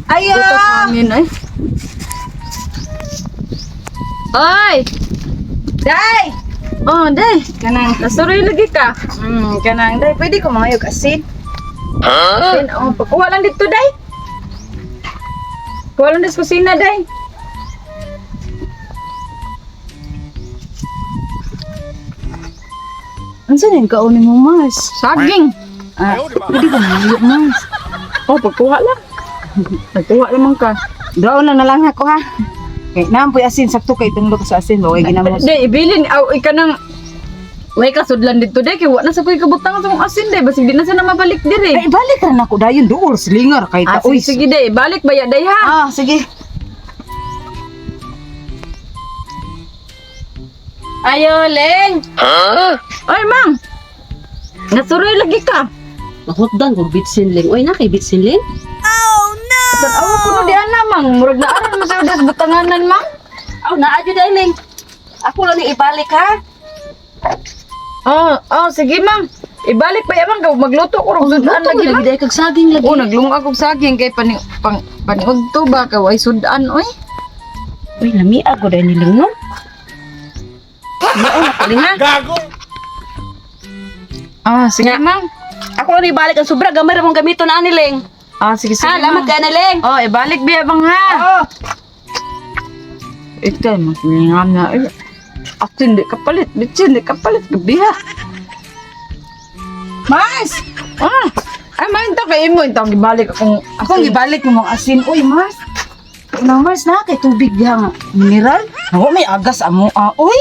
Ayo! Butas hangin ay. Oy! Day! Oh, day. Kanang, Nasuroy lagi ka. kanang, day, pwede ko mangayog asin. Then, oh, pagkuha lang dito, day. Kuha lang dito sa kusina, day. Unsa na yung kaunin mo, Mars? Saging. Ah, pwede ko mangayog, Mars. Oh, pagkuha lang. Nagkuha naman ka. Doon lang na lang ako, ha? Kay naampoy asin, sakto kay tunglo ko sa asin, ba? Way ginamos. Day, ibilin. Aw, ika nang... Way kasudlan dito, day. Kaya wa na sa kuy kabutang sa kong asin, day. Basig di na sa na mabalik dire. Ay, balik ra na ako dayon duol slingar kay Ah, ta. Uy, sige, sige, day. Balik ba ya, day, ha? Ah, sige. Ayo, Leng. Oy, mang. Nasuroy lagi ka. Mahutdan kog bitsin ling. Oy na kay bitsin ling. Tanawa ko no di ana, mang. Murag na aran mo sa das butanganan, mang. Aw naa jud ay ling. Ako lang ni ibalik ha. Oh, oh, sige, mang. Ibalik pa ya, mang. Kay Magluto ko rog sudan Luto lagi, lagi mang. day kag saging lagi. Oh, naglungag og saging kay pani pang paniudto ba kay way sudan oy. Uy lami ako day ni ling no. Mao na kaling ha. Ah, sige, mang. Ako lang ni ibalik ang sobra gamay ra mong gamiton ani ling. Ah, sige, sige. Ha, lamat mang. ka na ling. Oh, ibalik biya bang ha. Oh, Ikay mas nga na. Eh, asin di kapalit, bitsin di kapalit gabi ha. Mars! Ah, ay man ta kay imo intang gibalik akong Akong gibalik mo mong asin. Uy, Mars. Unang Mars na kay tubig diha nga mineral. Ako may agas amo. Ah, uy.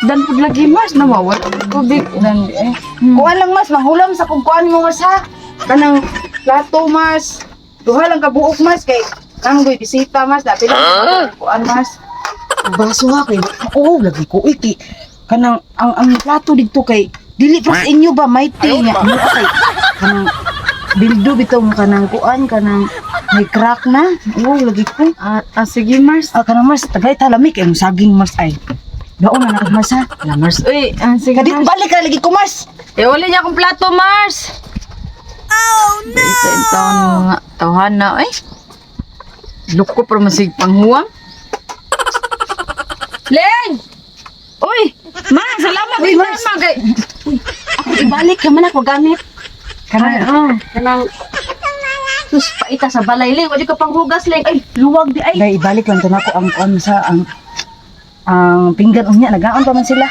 Dan pud lagi Mars nawawala ang tubig dan eh. Kuan lang Mars, mahulam sa kung kuan mo Mars ha. Kanang plato Mars. Duha lang ka buok Mars kay nang goy bisita Mars, dapit lang kuan Mars. Baso ha kay oo lagi ko uy kay kanang ang plato didto kay dili pa sa inyo ba mighty nga mo kay kanang bildo bitaw mo kanang kuan kanang may crack na. Oo lagi ko. Ah, ah, sige Mars. Ah, kanang Mars, tagay talamig kay saging Mars ay. Daon na na Mars ha. La Mars. Uy, ah, sige Kadit Mars. balik ka lagi ko Mars. Eh, wala niya akong plato, Mars. Oh, no! Ito yung taon mga tawhan na, eh. Luko pero masig panghuwang. Leng! Uy! Ma, salamat! Uy, Uy, Mars. Ma, kay... Ako ibalik ka man ako gamit. Ay, oh. Kanang Sus, paita sa balay ling. Wala ka panghugas ling. Ay, luwag di ay. Dahil ibalik lang to nako ang kuan sa ang pinggan unya nagaon pa man sila.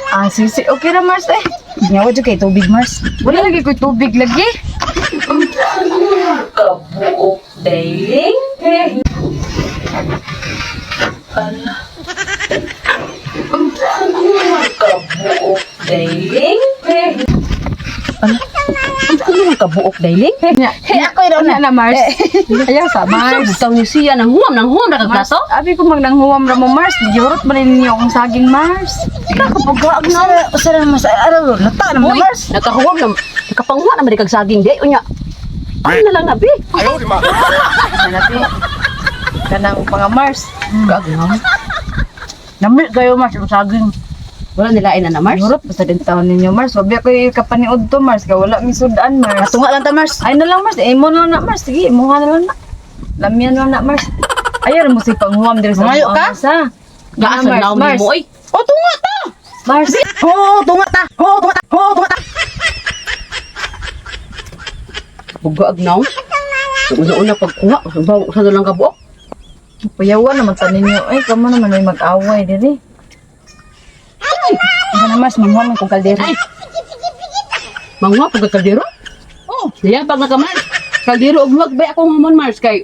Ah, sige, sige. Okay na, Mars, eh. Nya wa jud kay tubig Mars. Wala lagi ko'y tubig lagi. Kabuok day ling. Kabuok day ling. Ala, ano man kabuok day ling? Nya, Hey, ako iraw na na, Mars. Ayaw sa, Mars. Butaw ni siya nang huwam nang huwam na Mars, kagplato. abi ko magnanghuwam ra mo, Mars. Gihurot man ninyo akong saging, Mars. Kapag usa usa na mas araw lata naman na Uy, Mars. nakahuwam na nakapanguha naman di kag saging day unya. Ano na lang nabi? Hanapin. Kanang mga Mars. Gagawin. Nami kayo Mars ang saging. Wala nila na na Mars. Murot basta din taon ninyo Mars. Wabi ako yung kapaniod to Mars. Kaya wala mi sudan Mars. Tunga lang ta Mars. Ay na lang Mars. Imo na lang na Mars. Sige, imuha na lang na. Lamian na lang na Mars. Ayaw mo si panghuam diri sa Mangayo mga ka? Mars, ha? Gaasa Mars, na Mars. mo oy. O tunga ta. Mars. Oo, tunga ta. Oo, tunga ta. Oo, tunga ta. Bugaag naw. Una-una pagkuha, baw sa na lang kabuok. Payawan naman ta ninyo. Ay, kamo naman ay mag-away diri. Ano na Mars, manguha man kong kaldero. Ay. Manguha pag kaldero? Oh, Niyabag na ka Mars. Kaldero og luwag bay ako humon Mars kay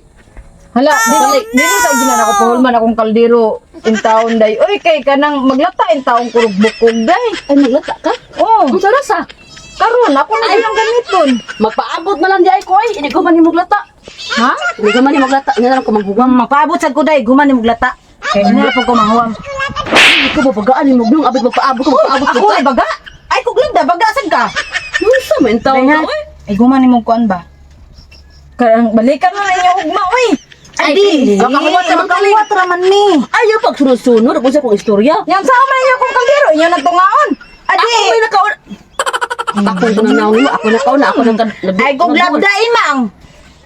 Hala, dili dili sa ginan ako pahulman akong kaldero in taon day. Oy, kay kanang maglata in taon kurog bukog day. ay maglata ka. Oh, Unsa ra sa? karon ako na lang gamiton. Magpaabot na lang di ay ko ay ini ko man ni maglata. Ha? Ini ko man ni maglata, nga na lang ko manghuwam. Magpaabot sad ko day, guman ni muglata. Kay na po ko manghuam. Ay, ko ba bagaan ni magnung abig magpaabot ko magpaabot Ako ay baga. Ay kuglinda baga sad ka. Unsa man taon Day, ha? ka oy? Ay guman ni mong kuan ba? Karang balikan mo na inyo ugma oy. Ay, di. Makahuwat naman kali. Makahuwat raman ni. Ayaw pag sunod-sunod kung sa kong istorya. Yang sa man inyo akong kaldero, inyo nagtungaon. Adi. Ako may nakaon. Ako na naon, ako nakaon, ako nang Ay kung labda imang.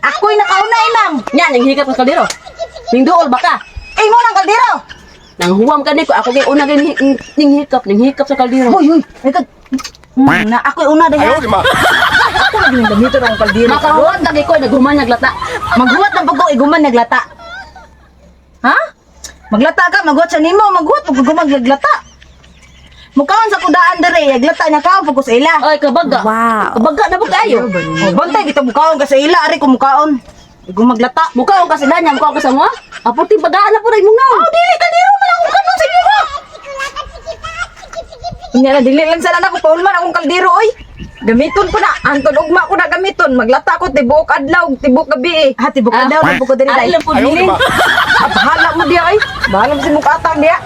Ako'y nakauna inang. Nya ning hikap ng kaldero. Ning duol ba ka? Eh, mo nang kaldero. Nang huwam ka ni ko ako kay una kay ning hikap sa kaldero. Hoy, hoy. Ay kag. Na ako'y una dahil. 哎呦我的妈！ Ako lagi ning gamiton ang kaldero. Makahuwat lagi ko naghuman naglata. Maghuwat ng bago iguman naglata. Ha? Maglata ka, maghuwat sa nimo, maghuwat pag guman naglata. Mukaon sa kudaan dere, naglata niya kaon pag ko sa ila. Ay kabaga. Wow. Kabaga na ba kayo? Oh, bantay kita mukaon ka sa ila, ari ko mukaon. Igo maglata. Mukhaon ka sila niya, mukhaon ka sa mga. Aporting bagaan na po rin mong naon. Oh, dili kaldero man akong kanon sa inyo ha. Unya na dili lang sana nako paulman akong kaldero oy. Gamiton ko na, anton ugma ko na gamiton. Maglata ko tibuok adlaw, tibuok gabi eh. Ha, tibok adlaw na ko diri Ari dai. lang po 哎呦我的 dili. 妈！ Ah, bahala mo diya ay. Bahala mo si mukatang diya.